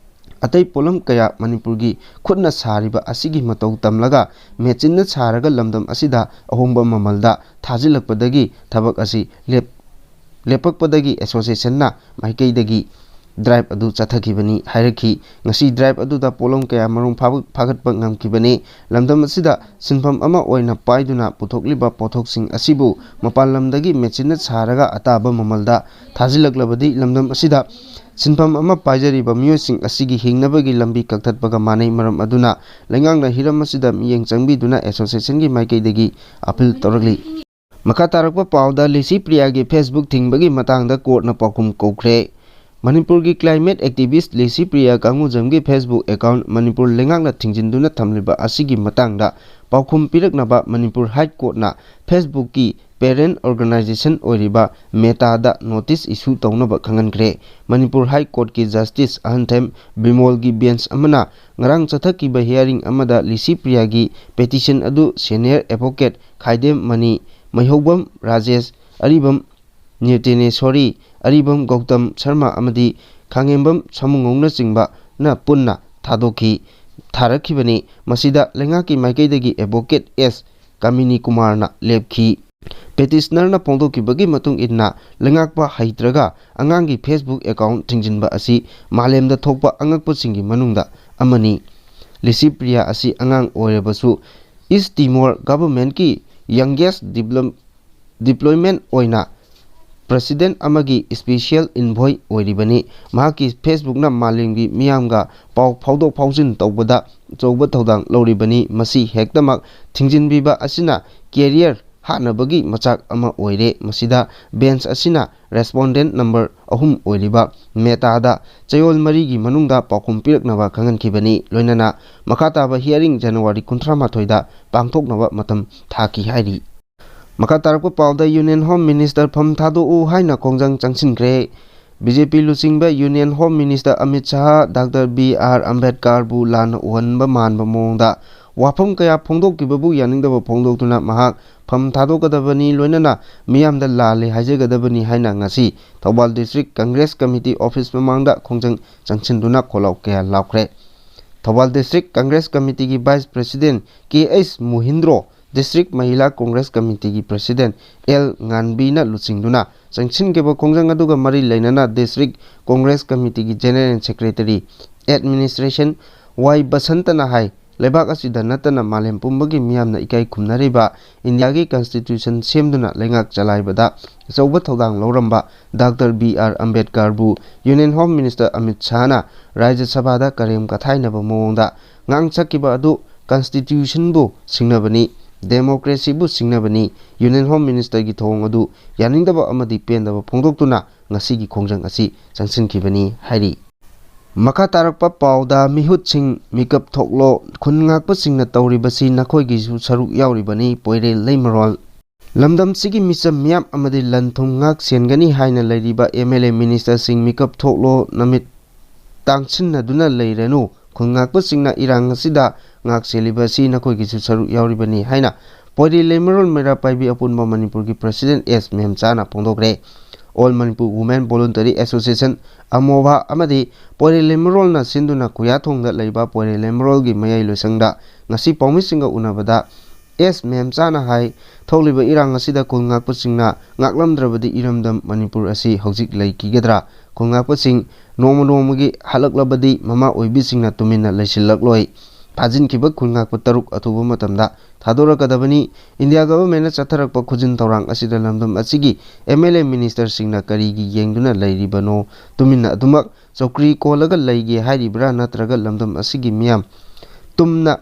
ꯑꯇꯩ ꯄꯣꯠꯂꯝ ꯀꯌꯥ ꯃꯅꯤꯄꯨꯔꯒꯤ ꯈꯨꯠꯅ ꯁꯥꯔꯤꯕ ꯑꯁꯤꯒꯤ ꯃꯇꯧ ꯇꯝꯂꯒ ꯃꯦꯆꯤꯟꯅ ꯁꯥꯔꯒ ꯂꯝꯗꯝ ꯑꯁꯤꯗ ꯑꯍꯣꯡꯕ ꯃꯃꯜꯗ ꯊꯥꯖꯤꯜꯂꯛꯄꯗꯒꯤ ꯊꯕꯛ ꯑꯁꯤ ꯂꯦꯞ-, ꯂꯦꯞꯄꯛꯄꯗꯒꯤ ꯑꯦꯁꯣꯁꯤꯌꯦꯁꯟꯅ ꯃꯥꯏꯀꯩꯗꯒꯤ ꯗ꯭ꯔꯥꯏꯚ ꯑꯗꯨ ꯆꯠꯊꯈꯤꯕꯅꯤ ꯍꯥꯏꯔꯛꯈꯤ꯫ ꯉꯁꯤ ꯗ꯭ꯔꯥꯏꯚ ꯑꯗꯨꯗ ꯄꯣꯠꯂꯝ ꯀꯌꯥ ꯃꯔꯨꯝ ꯐꯥꯕ-, ꯐꯥꯒꯠꯄ ꯉꯝꯈꯤꯕꯅꯤ꯫ ꯂꯝꯗꯝ ꯑꯁꯤꯗ ꯁꯤꯟꯐꯝ ꯑꯃ ꯑꯣꯏꯅ ꯄꯥꯏꯗꯨꯅ ꯄꯨꯊꯣꯛꯂꯤꯕ ꯄꯣꯠꯊꯣꯛꯁꯤꯡ ꯑꯁꯤꯕꯨ ꯃꯄꯥꯟ ꯂꯝꯗꯒꯤ ꯃꯦꯆꯤꯟꯅ ꯁꯥꯔꯒ ꯑꯇꯥꯕ ꯃꯃꯜꯗ ꯊꯥꯖꯤꯜꯂꯛꯂꯕꯗꯤ ꯂꯝꯗꯝ ꯑꯁꯤꯗ ꯁꯤꯟꯐꯝ ꯑꯃ ꯄꯥꯏꯖꯔꯤꯕ ꯃꯤꯑꯣꯏꯁꯤꯡ ꯑꯁꯤꯒꯤ ꯍꯤꯡꯅꯕꯒꯤ ꯂꯝꯕꯤ ꯀꯛꯊꯠꯄꯒ ꯃꯥꯟꯅꯩ꯫ ꯃꯔꯝ ꯑꯗꯨꯅ ꯂꯩꯉꯥꯛꯅ ꯍꯤꯔꯝ ꯑꯁꯤꯗ ꯃꯤꯠꯌꯦꯡ ꯆꯪꯕꯤꯗꯨꯅ ꯑꯦꯁꯣꯁꯤꯌꯦꯁꯟꯒꯤ ꯃꯥꯏꯀꯩꯗꯒꯤ ꯑꯄꯤꯜ ꯇꯧꯔꯛꯂꯤ꯫ ꯃꯈꯥ ꯇꯥꯔꯛꯄ ꯄꯥꯎꯗ ꯂꯤꯁꯤ ꯄ꯭ꯔꯤꯌꯥꯒꯤ Facebook ꯊꯤꯡꯕꯒꯤ ꯃꯇꯥꯡꯗ ꯀꯣꯔꯠꯅ ꯄꯥꯎꯈꯨꯝ ꯀꯧꯈ꯭ꯔꯦ꯫ ꯃꯅꯤꯄꯨꯔꯒꯤ climate activist ꯂꯤꯁꯤ Priya ꯀꯥꯡꯉꯨꯖꯝꯒꯤ Facebook account Manipur ꯂꯩꯉꯥꯛꯅ ꯊꯤꯡꯖꯤꯟꯗꯨꯅ ꯊꯝꯂꯤꯕ ꯑꯁꯤꯒꯤ ꯃꯇꯥꯡꯗ ꯄꯥꯎꯈꯨꯝ ꯄꯤꯔꯛꯅꯕ ꯃꯅꯤꯄꯨꯔ ꯍꯥꯏ ꯀꯣꯔꯠꯅ Facebookꯀꯤ parent organization ꯑꯣꯏꯔꯤꯕ ꯃꯦꯇꯥꯗ notice issue ꯇꯧꯅꯕ ꯈꯪꯍꯟꯈ꯭ꯔꯦ꯫ ꯃꯅꯤꯄꯨꯔ High Courtꯀꯤ Justice ꯑꯍꯟꯊꯦꯝ ꯕꯤꯃꯣꯜꯒꯤ bench ꯑꯃꯅ ꯉꯔꯥꯡ ꯆꯠꯊꯈꯤꯕ hearing ꯑꯃꯗ ꯂꯤꯁꯤ ꯄ꯭ꯔꯤꯌꯥꯒꯤ petition ꯑꯗꯨ senior advocate ꯈꯥꯏꯗꯦꯝ ꯃꯅꯤ, ꯃꯩꯍꯧꯕꯝ ꯔꯥꯖꯦꯁ, ꯑꯔꯤꯕꯝ ꯅ꯭ꯌꯨꯇꯦꯅꯦꯁꯣꯔꯤ, ꯑꯔꯤꯕꯝ ꯒꯧꯇꯝ ꯁꯔꯃ ꯑꯃꯗꯤ ꯈꯥꯉꯦꯝꯕꯝ ꯁꯥꯃꯨꯉꯧꯅꯆꯤꯡꯕꯅ ꯄꯨꯟꯅ ꯊꯥꯗꯣꯛꯈꯤ, ꯊꯥꯔꯛꯈꯤꯕꯅꯤ꯫ ꯃꯁꯤꯗ ꯂꯩꯉꯥꯛꯀꯤ ꯃꯥꯏꯀꯩꯗꯒꯤ advocate ꯑꯦꯁ ꯀꯥꯃꯤꯅꯤ ꯀꯨꯃꯥꯔꯅ ꯂꯦꯞꯈꯤ꯫ Petitionerꯅ ꯐꯣꯡꯗꯣꯛꯈꯤꯕꯒꯤ ꯃꯇꯨꯡ ꯏꯟꯅ, ꯂꯩꯉꯥꯛꯄ ꯍꯩꯇ꯭ꯔꯒ ꯑꯉꯥꯡꯒꯤ Facebook account ꯊꯤꯡꯖꯤꯟꯕ ꯑꯁꯤ ꯃꯥꯂꯦꯝꯗ ꯊꯣꯛꯄ ꯑꯉꯛꯄꯁꯤꯡꯒꯤ ꯃꯅꯨꯡꯗ ꯑꯃꯅꯤ꯫ ꯂꯤꯁꯤ ꯄ꯭ꯔꯤꯌꯥ ꯑꯁꯤ ꯑꯉꯥꯡ ꯑꯣꯏꯔꯕꯁꯨ East Timor governmentꯀꯤ youngest develop-, deployment ꯑꯣꯏꯅ president ꯑꯃꯒꯤ special envoy ꯑꯣꯏꯔꯤꯕꯅꯤ꯫ ꯃꯍꯥꯛꯀꯤ Facebookꯅ ꯃꯥꯂꯦꯝꯒꯤ ꯃꯤꯌꯥꯝꯒ ꯄꯥꯎ ꯐꯥꯎꯗꯣꯛ ꯐꯥꯎꯖꯤꯟ ꯇꯧꯕꯗ ꯑꯆꯧꯕ ꯊꯧꯗꯥꯡ ꯂꯧꯔꯤꯕꯅꯤ꯫ ꯃꯁꯤ ꯍꯦꯛꯇꯃꯛ ꯊꯤꯡꯖꯤꯟꯕꯤꯕ ꯑꯁꯤꯅ career ꯍꯥꯠꯅꯕꯒꯤ ꯃꯆꯥꯛ ꯑꯃ ꯑꯣꯏꯔꯦ꯫ ꯃꯁꯤꯗ bench ꯑꯁꯤꯅ respondent number ꯑꯍꯨꯝ ꯑꯣꯏꯔꯤꯕ ꯃꯦꯇꯥꯗ ꯆꯌꯣꯜ ꯃꯔꯤꯒꯤ ꯃꯅꯨꯡꯗ ꯄꯥꯎꯈꯨꯝ ꯄꯤꯔꯛꯅꯕ ꯈꯪꯍꯟꯈꯤꯕꯅꯤ꯫ ꯂꯣꯏꯅꯅ ꯃꯈꯥ ꯇꯥꯕ hearing January ꯀꯨꯟꯊ꯭ꯔꯥ ꯃꯥꯊꯣꯏꯗ ꯄꯥꯡꯊꯣꯛꯅꯕ ꯃꯇꯝ ꯊꯥꯈꯤ ꯍꯥꯏꯔꯤ꯫ ꯃꯈꯥ ꯇꯥꯔꯛꯄ ꯄꯥꯎꯗ Union Home Minister ꯐꯝ ꯊꯥꯗꯣꯛꯎ ꯍꯥꯏꯅ ꯈꯣꯡꯖꯪ ꯆꯪꯁꯤꯟꯈ꯭ꯔꯦ꯫ BJP ꯂꯨꯆꯤꯡꯕ Union Home Minister Amit Shah doctor B R ꯑꯝꯕꯦꯗꯀꯔꯕꯨ ꯂꯥꯟꯅ ꯎꯍꯟꯕ ꯃꯥꯟꯕ ꯃꯑꯣꯡꯗ ꯋꯥꯐꯝ ꯀꯌꯥ ꯐꯣꯡꯗꯣꯛꯈꯤꯕꯕꯨ ꯌꯥꯅꯤꯡꯗꯕ ꯐꯣꯡꯗꯣꯛꯇꯨꯅ ꯃꯍꯥꯛ ꯐꯝ ꯊꯥꯗꯣꯛꯀꯗꯕꯅꯤ, ꯂꯣꯏꯅꯅ ꯃꯤꯌꯥꯝꯗ ꯂꯥꯜꯂꯦ ꯍꯥꯏꯖꯒꯗꯕꯅꯤ ꯍꯥꯏꯅ ꯉꯁꯤ Thoubal District Congress Committee office ꯃꯃꯥꯡꯗ ꯈꯣꯡꯖꯪ ꯆꯪꯁꯤꯟꯗꯨꯅ ꯈꯣꯜꯂꯥꯎ ꯀꯌꯥ ꯂꯥꯎꯈ꯭ꯔꯦ꯫ ꯊꯧꯕꯥꯜ District Congress Committeeꯒꯤ Vice President K H Muhindro, District Mahila Congress Committeeꯒꯤ President ꯑꯦꯜ ꯉꯥꯟꯕꯤꯅ ꯂꯨꯆꯤꯡꯗꯨꯅ ꯆꯪꯁꯤꯟꯈꯤꯕ ꯈꯣꯡꯖꯪ ꯑꯗꯨꯒ ꯃꯔꯤ ꯂꯩꯅꯅ District Congress Committeeꯒꯤ General Secretary Administration ꯋꯥꯏ ꯕꯁꯟꯇꯅ ꯍꯥꯏ, ꯂꯩꯕꯥꯛ ꯑꯁꯤꯗ ꯅꯠꯇꯅ ꯃꯥꯂꯦꯝ ꯄꯨꯝꯕꯒꯤ ꯃꯤꯌꯥꯝꯅ ꯏꯀꯥꯏ ꯈꯨꯝꯅꯔꯤꯕ ꯏꯟꯗꯤꯌꯥꯒꯤ Constitution ꯁꯦꯝꯗꯨꯅ ꯂꯩꯉꯥꯛ ꯆꯂꯥꯏꯕꯗ ꯑꯆꯧꯕ ꯊꯧꯗꯥꯡ ꯂꯧꯔꯝꯕ ꯗꯥꯛꯇꯔ ꯕꯤ ꯑꯥꯔ ꯑꯝꯕꯦꯗꯀꯔꯕꯨ Union Home Minister ꯑꯃꯤꯠ ꯁꯥꯍꯅ ꯔꯥꯖ꯭ꯌ ꯁꯚꯥꯗ ꯀꯔꯦꯝ ꯀꯊꯥꯏꯅꯕ ꯃꯑꯣꯡꯗ ꯉꯥꯡꯁꯛꯈꯤꯕ ꯑꯗꯨ Constitutionꯕꯨ ꯁꯤꯡꯅꯕꯅꯤ, democracyꯕꯨ ꯁꯤꯡꯅꯕꯅꯤ, Union Home Ministerꯒꯤ ꯊꯧꯑꯣꯡ ꯑꯗꯨ ꯌꯥꯅꯤꯡꯗꯕ ꯑꯃꯗꯤ ꯄꯦꯟꯗꯕ ꯐꯣꯡꯗꯣꯛꯇꯨꯅ ꯉꯁꯤꯒꯤ ꯈꯣꯡꯖꯪ ꯑꯁꯤ ꯆꯪꯁꯤꯟꯈꯤꯕꯅꯤ ꯍꯥꯏꯔꯤ꯫ ꯃꯈꯥ ꯇꯥꯔꯛꯄ ꯄꯥꯎꯗ ꯃꯤꯍꯨꯠꯁꯤꯡ ꯃꯤꯀꯞ ꯊꯣꯛꯂꯣ, ꯈꯨꯟ ꯉꯥꯛꯄꯁꯤꯡꯅ ꯇꯧꯔꯤꯕꯁꯤ ꯅꯈꯣꯏꯒꯤꯁꯨ ꯁꯔꯨꯛ ꯌꯥꯎꯔꯤꯕꯅꯤ, ꯄꯣꯏꯔꯦꯜ ꯂꯩꯃꯔꯣꯜ꯫ ꯂꯝꯗꯝꯁꯤꯒꯤ ꯃꯤꯆꯝ ꯃꯤꯌꯥꯝ ꯑꯃꯗꯤ ꯂꯟ ꯊꯨꯝ ꯉꯥꯛ ꯁꯦꯟꯒꯅꯤ ꯍꯥꯏꯅ ꯂꯩꯔꯤꯕ ꯑꯦꯝ ꯑꯦꯜ ꯑꯦ ꯃꯤꯅꯤꯁꯇꯔꯁꯤꯡ ꯃꯤꯀꯞ ꯊꯣꯛꯂꯣ, ꯅꯃꯤꯠ ꯇꯥꯡꯁꯤꯟꯅꯗꯨꯅ ꯂꯩꯔꯅꯨ꯫ ꯈꯨꯜ ꯉꯥꯛꯄꯁꯤꯡꯅ ꯏꯔꯥꯡ ꯑꯁꯤꯗ ꯉꯥꯛ ꯁꯦꯜꯂꯤꯕ ꯑꯁꯤ ꯅꯈꯣꯏꯒꯤꯁꯨ ꯁꯔꯨꯛ ꯌꯥꯎꯔꯤꯕꯅꯤ ꯍꯥꯏꯅ ꯄꯣꯏꯔꯦ ꯂꯩꯃꯔꯣꯜ ꯃꯩꯔꯥ ꯄꯥꯏꯕꯤ ꯑꯄꯨꯟꯕ ꯃꯅꯤꯄꯨꯔꯒꯤ ꯄ꯭ꯔꯁꯤꯗꯦꯟ ꯑꯦꯁ ꯃꯦꯝꯆꯥꯅ ꯐꯣꯡꯗꯣꯛꯈ꯭ꯔꯦ꯫ All Manipur Women Voluntary Association, ꯑꯃꯣꯚꯥ, ꯑꯃꯗꯤ ꯄꯣꯏꯔꯦ ꯂꯩꯃꯔꯣꯜꯅ ꯁꯤꯟꯗꯨꯅ ꯈꯨꯌꯥꯊꯣꯡꯗ ꯂꯩꯕ ꯄꯣꯏꯔꯦ ꯂꯩꯃꯔꯣꯜꯒꯤ ꯃꯌꯥꯏ ꯂꯣꯏꯁꯪꯗ ꯉꯁꯤ ꯄꯥꯎꯃꯤꯁꯤꯡꯒ ꯎꯅꯕꯗ ꯑꯦꯁ ꯃꯦꯝꯆꯥꯅ ꯍꯥꯏ, ꯊꯣꯛꯂꯤꯕ ꯏꯔꯥꯡ ꯑꯁꯤꯗ ꯈꯨꯜ ꯉꯥꯛꯄꯁꯤꯡꯅ ꯉꯥꯛꯂꯝꯗ꯭ꯔꯕꯗꯤ ꯏꯔꯝꯗꯝ ꯃꯅꯤꯄꯨꯔ ꯑꯁꯤ ꯍꯧꯖꯤꯛ ꯂꯩꯈꯤꯒꯗ꯭ꯔꯥ? ꯈꯨꯜ ꯉꯥꯛꯄꯁꯤꯡ ꯅꯣꯡꯃ ꯅꯣꯡꯃꯒꯤ ꯍꯜꯂꯛꯂꯕꯗꯤ ꯃꯃꯥ ꯑꯣꯏꯕꯤꯁꯤꯡꯅ ꯇꯨꯃꯤꯟꯅ ꯂꯩꯁꯤꯜꯂꯛꯂꯣꯏ꯫ ꯐꯥꯖꯤꯟꯈꯤꯕ ꯈꯨꯜ ꯉꯥꯛꯄ ꯇꯔꯨꯛ ꯑꯊꯨꯕ ꯃꯇꯝꯗ ꯊꯥꯗꯣꯔꯛꯀꯗꯕꯅꯤ꯫ ꯏꯟꯗꯤꯌꯥ ꯒꯚꯔꯟꯃꯦꯟꯠꯅ ꯆꯠꯊꯔꯛꯄ ꯈꯨꯖꯤꯟ ꯊꯧꯔꯥꯡ ꯑꯁꯤꯗ ꯂꯝꯗꯝ ꯑꯁꯤꯒꯤ ꯑꯦꯝ ꯑꯦꯜ ꯑꯦ ꯃꯤꯅꯤꯁꯇꯔꯁꯤꯡꯅ ꯀꯔꯤꯒꯤ ꯌꯦꯡꯗꯨꯅ ꯂꯩꯔꯤꯕꯅꯣ? ꯇꯨꯃꯤꯟꯅ ꯑꯗꯨꯃꯛ ꯆꯧꯀ꯭ꯔꯤ ꯀꯣꯜꯂꯒ ꯂꯩꯒꯦ ꯍꯥꯏꯔꯤꯕ꯭ꯔꯥ, ꯅꯠꯇ꯭ꯔꯒ ꯂꯝꯗꯝ ꯑꯁꯤꯒꯤ ꯃꯤꯌꯥꯝ ꯇꯨꯝꯅ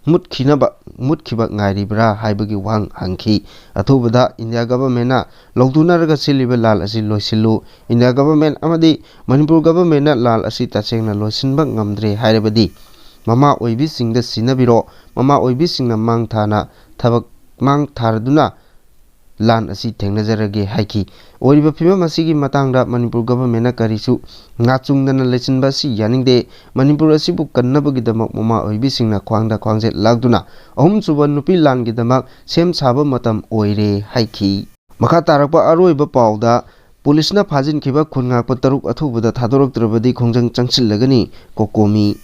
ꯃꯨꯠꯈꯤꯅꯕ, ꯃꯨꯠꯈꯤꯕ ꯉꯥꯏꯔꯤꯕ꯭ꯔꯥ ꯍꯥꯏꯕꯒꯤ ꯋꯥꯍꯪ ꯍꯪꯈꯤ꯫ ꯑꯊꯨꯕꯗ ꯏꯟꯗꯤꯌꯥ ꯒꯚꯔꯟꯃꯦꯟꯠꯅ ꯂꯧꯊꯣꯛꯅꯔꯒ ꯁꯤꯜꯂꯤꯕ ꯂꯥꯟ ꯑꯁꯤ ꯂꯣꯏꯁꯤꯜꯂꯨ꯫ ꯏꯟꯗꯤꯌꯥ ꯒꯚꯔꯟꯃꯦꯟꯠ ꯑꯃꯗꯤ ꯃꯅꯤꯄꯨꯔ ꯒꯚꯔꯟꯃꯦꯟꯠꯅ ꯂꯥꯟ ꯑꯁꯤ ꯇꯁꯦꯡꯅ ꯂꯣꯏꯁꯤꯟꯕ ꯉꯝꯗ꯭ꯔꯦ ꯍꯥꯏꯔꯕꯗꯤ, ꯃꯃꯥ ꯑꯣꯏꯕꯤꯁꯤꯡꯗ ꯁꯤꯟꯅꯕꯤꯔꯣ꯫ ꯃꯃꯥ ꯑꯣꯏꯕꯤꯁꯤꯡꯅ ꯃꯥꯡ ꯊꯥꯅ ꯊꯕꯛ ꯃꯥꯡ ꯊꯥꯔꯗꯨꯅ ꯂꯥꯟ ꯑꯁꯤ ꯊꯦꯡꯅꯖꯔꯒꯦ ꯍꯥꯏꯈꯤ꯫ ꯑꯣꯏꯔꯤꯕ ꯐꯤꯕꯝ ꯑꯁꯤꯒꯤ ꯃꯇꯥꯡꯗ ꯃꯅꯤꯄꯨꯔ ꯒꯚꯔꯟꯃꯦꯟꯠꯅ ꯀꯔꯤꯁꯨ ꯉꯥꯆꯨꯡꯗꯅ ꯂꯩꯁꯤꯟꯕ ꯑꯁꯤ ꯌꯥꯅꯤꯡꯗꯦ꯫ ꯃꯅꯤꯄꯨꯔ ꯑꯁꯤꯕꯨ ꯀꯟꯅꯕꯒꯤꯗꯃꯛ ꯃꯃꯥ ꯑꯣꯏꯕꯤꯁꯤꯡꯅ ꯈ꯭ꯋꯥꯡꯗ ꯈ꯭ꯋꯥꯡꯖꯦꯠ ꯂꯥꯛꯇꯨꯅ ꯑꯍꯨꯝꯁꯨꯕ ꯅꯨꯄꯤ ꯂꯥꯟꯒꯤꯗꯃꯛ ꯁꯦꯝ ꯁꯥꯕ ꯃꯇꯝ ꯑꯣꯏꯔꯦ ꯍꯥꯏꯈꯤ꯫ ꯃꯈꯥ ꯇꯥꯔꯛꯄ ꯑꯔꯣꯏꯕ ꯄꯥꯎꯗ, ꯄꯨꯂꯤꯁꯅ ꯐꯥꯖꯤꯟꯈꯤꯕ ꯈꯨꯟ ꯉꯥꯛꯄ ꯇꯔꯨꯛ ꯑꯊꯨꯕꯗ ꯊꯥꯗꯣꯔꯛꯇ꯭ꯔꯕꯗꯤ ꯈꯣꯡꯖꯪ ꯆꯪꯁꯤꯜꯂꯒꯅꯤ, ꯀꯣꯀꯣꯃꯤ꯫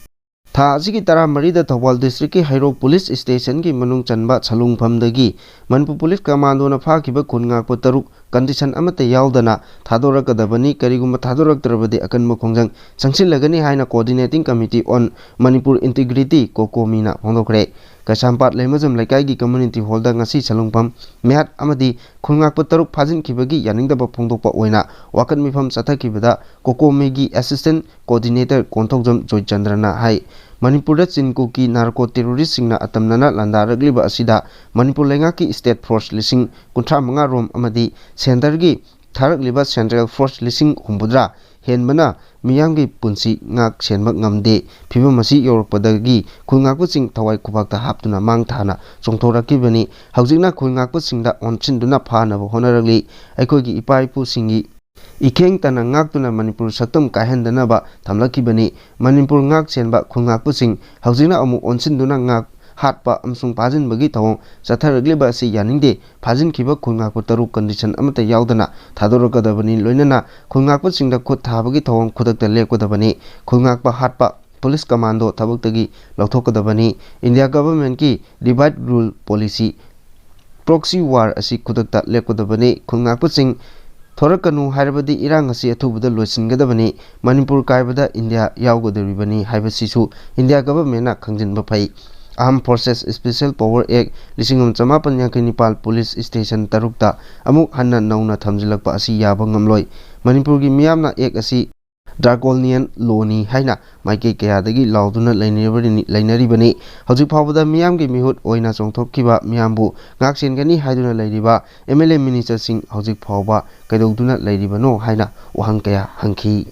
ꯊꯥ ꯑꯁꯤꯒꯤ ꯇꯔꯥꯃꯔꯤꯗ ꯊꯧꯕꯥꯜ ꯗꯤꯁꯇ꯭ꯔꯤꯛꯀꯤ ꯍꯩꯔꯣꯛ ꯄꯨꯂꯤꯁ ꯁ꯭ꯇꯦꯁꯟꯒꯤ ꯃꯅꯨꯡ ꯆꯟꯕ ꯁꯂꯨꯡꯐꯝꯗꯒꯤ ꯃꯅꯤꯄꯨꯔ ꯄꯨꯂꯤꯁ ꯀꯃꯥꯟꯗꯣꯅ ꯐꯥꯈꯤꯕ ꯈꯨꯟ ꯉꯥꯛꯄ ꯇꯔꯨꯛ ꯀꯟꯗꯤꯁꯟ ꯑꯃꯠꯇ ꯌꯥꯎꯗꯅ ꯊꯥꯗꯣꯔꯛꯀꯗꯕꯅꯤ꯫ ꯀꯔꯤꯒꯨꯝꯕ ꯊꯥꯗꯣꯔꯛꯇ꯭ꯔꯕꯗꯤ ꯑꯀꯟꯕ ꯈꯣꯡꯖꯪ ꯆꯪꯁꯤꯜꯂꯒꯅꯤ ꯍꯥꯏꯅ Coordinating Committee on Manipur Integrity, ꯀꯣꯀꯣꯃꯤꯅ ꯐꯣꯡꯗꯣꯛꯈ꯭ꯔꯦ꯫ ꯀꯩꯁꯥꯝꯄꯥꯠ ꯂꯩꯃꯖꯝ ꯂꯩꯀꯥꯏꯒꯤ ꯀꯝꯃ꯭ꯌꯨꯅꯤꯇꯤ ꯍꯣꯜꯗ ꯉꯁꯤ ꯁꯂꯨꯡꯐꯝ ꯃꯤꯍꯥꯠ ꯑꯃꯗꯤ ꯈꯨꯟ ꯉꯥꯛꯄ ꯇꯔꯨꯛ ꯐꯥꯖꯤꯟꯈꯤꯕꯒꯤ ꯌꯥꯅꯤꯡꯗꯕ ꯐꯣꯡꯗꯣꯛꯄ ꯑꯣꯏꯅ ꯋꯥꯀꯠ ꯃꯤꯐꯝ ꯆꯠꯊꯈꯤꯕꯗ ꯀꯣꯀꯣꯃꯤꯒꯤ ꯑꯦꯁꯤꯁꯇꯦꯟꯠ ꯀꯣꯑꯣꯔꯗꯤꯅꯦꯇꯔ ꯀꯣꯟꯊꯧꯖꯝ ꯖꯣꯏꯆꯟꯗ꯭ꯔꯅ ꯍꯥꯏ, ꯃꯅꯤꯄꯨꯔꯗ ꯆꯤꯟ ꯀꯨꯀꯤ ꯅꯥꯔꯀꯣ ꯇꯦꯔꯣꯔꯤꯁꯁꯤꯡꯅ ꯑꯇꯝꯅꯅ ꯂꯥꯟꯗꯥꯔꯛꯂꯤꯕ ꯑꯁꯤꯗ ꯃꯅꯤꯄꯨꯔ ꯂꯩꯉꯥꯛꯀꯤ ꯁ꯭ꯇꯦꯠ ꯐꯣꯔꯁ ꯂꯤꯁꯤꯡ ꯀꯨꯟꯊ꯭ꯔꯥ ꯃꯉꯥ ꯔꯣꯝ ꯑꯃꯗꯤ ꯁꯦꯟꯇꯔꯒꯤ ꯊꯥꯔꯛꯂꯤꯕ ꯁꯦꯟꯇ꯭ꯔꯦꯜ ꯐꯣꯔꯁ ꯂꯤꯁꯤꯡ ꯍꯨꯝꯐꯨꯇꯔꯥ ꯍꯦꯟꯕꯅ ꯃꯤꯌꯥꯝꯒꯤ ꯄꯨꯟꯁꯤ ꯉꯥꯛ ꯁꯦꯟꯕ ꯉꯝꯗꯦ꯫ ꯐꯤꯕꯝ ꯑꯁꯤ ꯌꯧꯔꯛꯄꯗꯒꯤ ꯈꯨꯜ ꯉꯥꯛꯄꯁꯤꯡ ꯊꯋꯥꯏ ꯈꯨꯕꯥꯛꯇ ꯍꯥꯞꯇꯨꯅ ꯃꯥꯡ ꯊꯥꯅ ꯆꯣꯡꯊꯣꯔꯛꯈꯤꯕꯅꯤ꯫ ꯍꯧꯖꯤꯛꯅ ꯈꯨꯜ ꯉꯥꯛꯄꯁꯤꯡꯗ ꯑꯣꯟꯁꯤꯟꯗꯨꯅ ꯐꯥꯅꯕ ꯍꯣꯠꯅꯔꯛꯂꯤ꯫ ꯑꯩꯈꯣꯏꯒꯤ ꯏꯄꯥ ꯏꯄꯨꯁꯤꯡꯒꯤ ꯏꯈꯦꯡ ꯇꯟꯅ ꯉꯥꯛꯇꯨꯅ ꯃꯅꯤꯄꯨꯔ ꯁꯛꯇꯝ ꯀꯥꯏꯍꯟꯗꯅꯕ ꯊꯝꯂꯛꯈꯤꯕꯅꯤ꯫ ꯃꯅꯤꯄꯨꯔ ꯉꯥꯛ ꯁꯦꯟꯕ ꯈꯨꯜ ꯉꯥꯛꯄꯁꯤꯡ ꯍꯧꯖꯤꯛꯅ ꯑꯃꯨꯛ ꯑꯣꯟꯁꯤꯟꯗꯨꯅ ꯉꯥꯛ ꯍꯥꯠꯄ ꯑꯃꯁꯨꯡ ꯐꯥꯖꯤꯟꯕꯒꯤ ꯊꯧꯑꯣꯡ ꯆꯠꯊꯔꯛꯂꯤꯕ ꯑꯁꯤ ꯌꯥꯅꯤꯡꯗꯦ꯫ ꯐꯥꯖꯤꯟꯈꯤꯕ ꯈꯨꯜ ꯉꯥꯛꯄ ꯇꯔꯨꯛ ꯀꯟꯗꯤꯁꯟ ꯑꯃꯠꯇ ꯌꯥꯎꯗꯅ ꯊꯥꯗꯣꯔꯛꯀꯗꯕꯅꯤ꯫ ꯂꯣꯏꯅꯅ ꯈꯨꯜ ꯉꯥꯛꯄꯁꯤꯡꯗ ꯈꯨꯠ ꯊꯥꯕꯒꯤ ꯊꯧꯑꯣꯡ ꯈꯨꯗꯛꯇ ꯂꯦꯞꯀꯗꯕꯅꯤ꯫ ꯈꯨꯜ ꯉꯥꯛꯄ ꯍꯥꯠꯄ ꯄꯨꯂꯤꯁ ꯀꯃꯥꯟꯗꯣ ꯊꯕꯛꯇꯒꯤ ꯂꯧꯊꯣꯛꯀꯗꯕꯅꯤ꯫ ꯏꯟꯗꯤꯌꯥ ꯒꯚꯔꯟꯃꯦꯟꯠꯀꯤ divide rule policy, proxy war ꯑꯁꯤ ꯈꯨꯗꯛꯇ ꯂꯦꯞꯀꯗꯕꯅꯤ꯫ ꯈꯨꯜ ꯉꯥꯛꯄꯁꯤꯡ ꯊꯣꯔꯛꯀꯅꯨ ꯍꯥꯏꯔꯕꯗꯤ ꯏꯔꯥꯡ ꯑꯁꯤ ꯑꯊꯨꯕꯗ ꯂꯣꯏꯁꯤꯟꯒꯗꯕꯅꯤ꯫ ꯃꯅꯤꯄꯨꯔ ꯀꯥꯏꯕꯗ ꯏꯟꯗꯤꯌꯥ ꯌꯥꯎꯒꯗꯧꯔꯤꯕꯅꯤ ꯍꯥꯏꯕꯁꯤꯁꯨ ꯏꯟꯗꯤꯌꯥ ꯒꯚꯔꯟꯃꯦꯟꯠꯅ ꯈꯪꯖꯤꯟꯕ ꯐꯩ꯫ Armed Forces Special Power Act ꯂꯤꯁꯤꯡ ꯑꯃ ꯆꯃꯥꯄꯟ ꯌꯥꯡꯈꯩ ꯅꯤꯄꯥꯜ ꯄꯨꯂꯤꯁ ꯁ꯭ꯇꯦꯁꯟ ꯇꯔꯨꯛꯇ ꯑꯃꯨꯛ ꯍꯟꯅ ꯅꯧꯅ ꯊꯝꯖꯤꯜꯂꯛꯄ ꯑꯁꯤ ꯌꯥꯕ ꯉꯝꯂꯣꯏ꯫ ꯃꯅꯤꯄꯨꯔꯒꯤ ꯃꯤꯌꯥꯝꯅ ꯑꯦꯛ ꯑꯁꯤ ꯗ꯭ꯔꯥꯀꯣꯅꯤꯌꯟ ꯂꯣꯅꯤ ꯍꯥꯏꯅ ꯃꯥꯏꯀꯩ ꯀꯌꯥꯗꯒꯤ ꯂꯥꯎꯗꯨꯅ ꯂꯩꯅꯔꯤꯕꯅꯤ꯫ ꯂꯩꯅꯔꯤꯕꯅꯤ꯫ ꯍꯧꯖꯤꯛ ꯐꯥꯎꯕꯗ ꯃꯤꯌꯥꯝꯒꯤ ꯃꯤꯍꯨꯠ ꯑꯣꯏꯅ ꯆꯣꯡꯊꯣꯛꯈꯤꯕ ꯃꯤꯌꯥꯝꯕꯨ ꯉꯥꯛ ꯁꯦꯟꯒꯅꯤ ꯍꯥꯏꯗꯨꯅ ꯂꯩꯔꯤꯕ ꯑꯦꯝ ꯑꯦꯜ ꯑꯦ ꯃꯤꯅꯤꯁꯇꯔꯁꯤꯡ ꯍꯧꯖꯤꯛ ꯐꯥꯎꯕ ꯀꯩꯗꯧꯗꯨꯅ ꯂꯩꯔꯤꯕꯅꯣ ꯍꯥꯏꯅ ꯋꯥꯍꯪ ꯀꯌꯥ ꯍꯪꯈꯤ꯫